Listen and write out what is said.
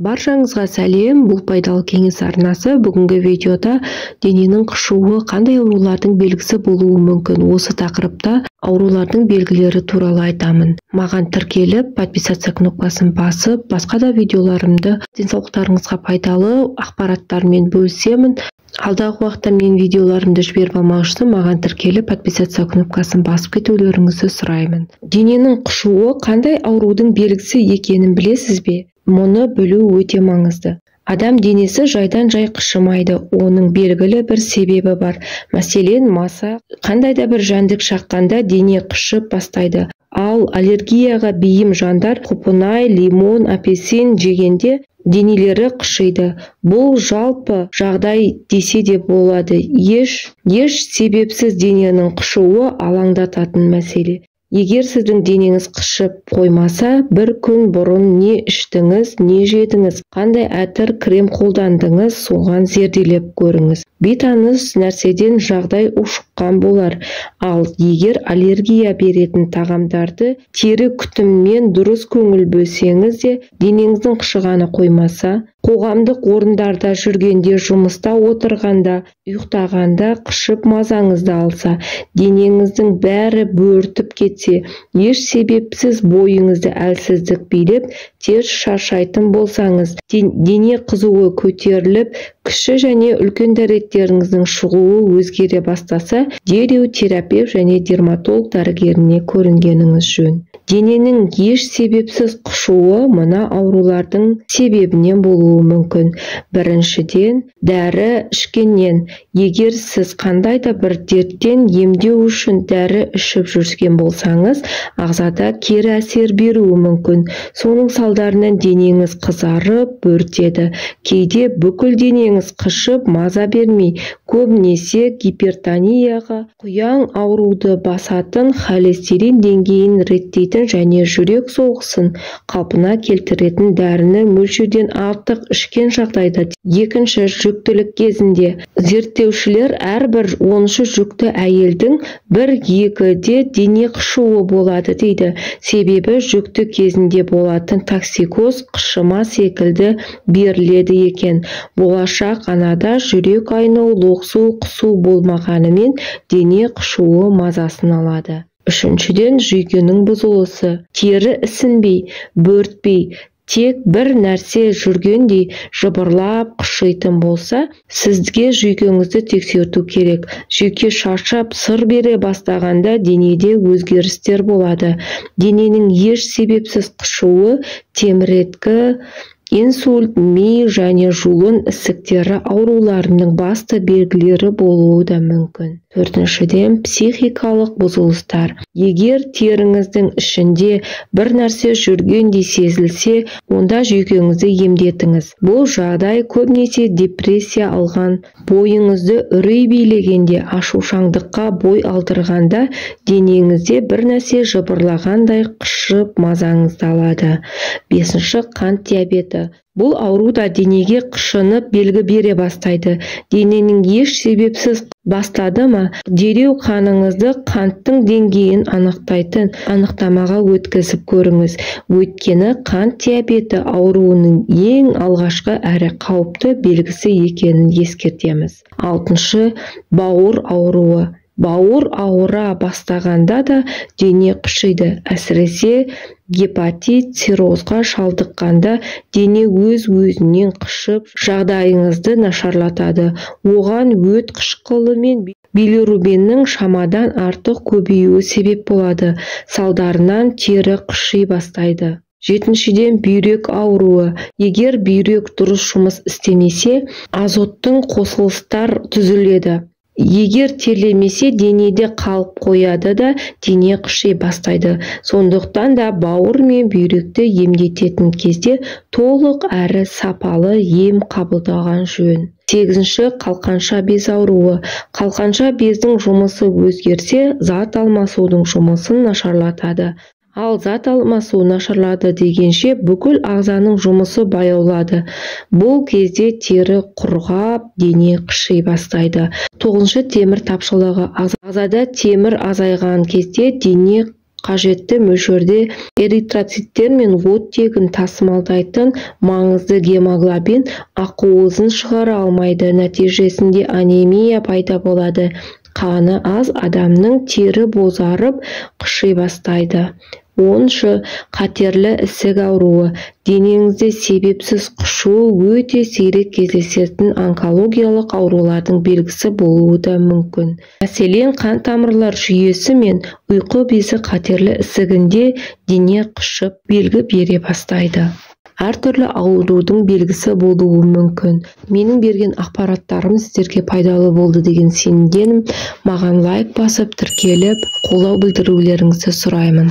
Баршаңызға сәлем, бұл пайдалы кеңес арнасы. Бүгінгі видеода дененің қышуы қандай аурулардың белгісі болуы мүмкін, осы тақырыпта аурулардың белгілері туралы айтамын. Маған тіркеліп, подписаться кнопкасын басып, басқа да видеоларымды денсаулықтарыңызға пайдалы ақпараттармен бөлісемін. Алдағы уақытта мен видеоларымды жіберіп алмау үшін маған тіркеліп, подписаться кнопкасын басып кетулеріңізді сұраймын. Дененің қышуы қандай аурудың белгісі екенін білесіз бе? Мұны білу өте маңызды. Адам денесі жайдан-жай қышымайды, оның белгілі бір себебі бар. Мәселен, маса қандай да бір жәндік шаққанда дене қышып бастайды. Ал аллергияға бейім жандар құлпынай, лимон, апельсин жегенде денелері қышиды. Бұл жалпы жағдай десе де болады. Еш себепсіз дененің қышуы алаңдататын мәселе. Егер сіздің денеңіз қышып қоймаса, бір күн бұрын не іштіңіз, не жедіңіз, қандай әтір крем қолдандыңыз, соған зерделеп көріңіз. Бейтаныс нәрседен жағдай ушыққан болар. Ал егер аллергия беретін тағамдарды тері күтіммен дұрыс көңіл бөлсеңіз де, денеңіздің қышығаны қоймаса, қоғамдық орындарда жүргенде, жұмыста отырғанда, ұйықтағанда қышып мазаңызды алса, денеңіздің бәрі бөртіп кетсе, еш себепсіз бойыңызды әлсіздік билеп, тез шаршайтын болсаңыз, дене қызуы көтеріліп, кіші және үлкен дәреттеріңіздің шығуы өзгере бастаса, дереу терапевт және дерматолог дәрігеріне көрінгеніңіз жөн. Дененің еш себепсіз қышуы мына аурулардың себебінен болуы мүмкін. Біріншіден, дәрі ішкеннен. Егер сіз қандай да бір дерттен емдеу үшін дәрі ішіп жүрген болсаңыз, ағзада кері әсер беруі мүмкін. Соның салдарынан денеңіз қызарып, бөртеді. Кейде бүкіл денеңіз қышып, маза бермей, көбінесе гипертонияға, құяң ауруды басатын холестерин деңгейін реттейтін және жүрек соғысын қалпына келтіретін дәріні мөлшерден артық ішкен жағдайда. Екінші, жүктілік кезінде. Зерттеушілер әрбір 10-шы жүкті әйелдің 1-2-де дене қышуы болады дейді. Себебі жүкті кезінде болатын токсикоз қышыма секілді беріледі екен. Болашақ анада жүрек айну, лоқсу, құсу болмағанымен дене қышуы мазасын алады. Үшіншіден, жүйкенің бұзылысы. Тері ісінбей, бөртпей, тек бір нәрсе жүргендей жыбырлап қышитын болса, сізге жүйкеңізді тексерту керек. Жүйке шаршап, сыр бере бастағанда денеде өзгерістер болады. Дененің еш себепсіз қышуы теміреткі, инсульт, ми және жұлын ісіктері ауруларының басты белгілері болуы да мүмкін. Төртіншіден, психикалық бұзылыстар. Егер теріңіздің ішінде бір нәрсе жүргендей сезілсе, онда жүйкеңізді емдетіңіз. Бұл жағдай көбінесе депрессия алған, бойыңызды үрей билегенде, ашушаңдыққа бой алдырғанда денеңізде бір нәрсе жыбырлағандай қышып мазаңызды алады. Бесінші, қант диабеті. Бұл ауру да денеге қышынып белгі бере бастайды. Дененің еш себепсіз бастады ма, дереу қаныңызды қанттың деңгейін анықтайтын анықтамаға өткізіп көріңіз. Өйткені қант диабеті ауруының ең алғашқы әрі қауіпті белгісі екенін ескертеміз. Алтыншы, бауыр ауруы. Бауыр ауыра бастағанда да дене қышиды. Әсіресе гепатит, циррозға шалдыққанда дене өз-өзінен қышып, жағдайыңызды нашарлатады. Оған өт қышқылы мен билирубиннің шамадан артық көбеюі себеп болады. Салдарынан тері қыши бастайды. Жетіншіден, бүйрек ауруы. Егер бүйрек дұрыс жұмыс істемесе, азоттың қосылыстар түзіледі. Егер терлемесе, денеде қалып қояды да дене қыши бастайды. Сондықтан да бауыр мен бүйректі емдететін кезде толық әрі сапалы ем қабылдаған жөн. Сегізінші, қалқанша без ауруы. Қалқанша бездің жұмысы өзгерсе, зат алмасудың жұмысын нашарлатады. Ал зат алмасу нашарлады дегенше, бүкіл ағзаның жұмысы баяулады. Бұл кезде тері құрғап, дене қыши бастайды. Тоғызыншы, темір тапшылығы. Ағзада темір азайған кезде дене Қажетті мөлшерде эритроциттер мен оттегін тасымалдайтын маңызды гемоглобин ақуызын шығара алмайды. Нәтижесінде анемия пайда болады. Қаны аз адамның тері бозарып, қыши бастайды. 10-шы қатерлі ісік ауруы. Денеңізде себепсіз қышу өте сирек кездесетін онкологиялық аурулардың белгісі болуы да мүмкін. Мәселен, қан тамырлар жүйесі мен ұйқы безі қатерлі ісігінде дене қышып белгі бере бастайды. Әртүрлі аурудың белгісі болуы мүмкін. Менің берген ақпараттарым сіздерге пайдалы болды деген сенімдемін. Маған лайк басып, тіркеліп, қолдау білдірулеріңізді сұраймын.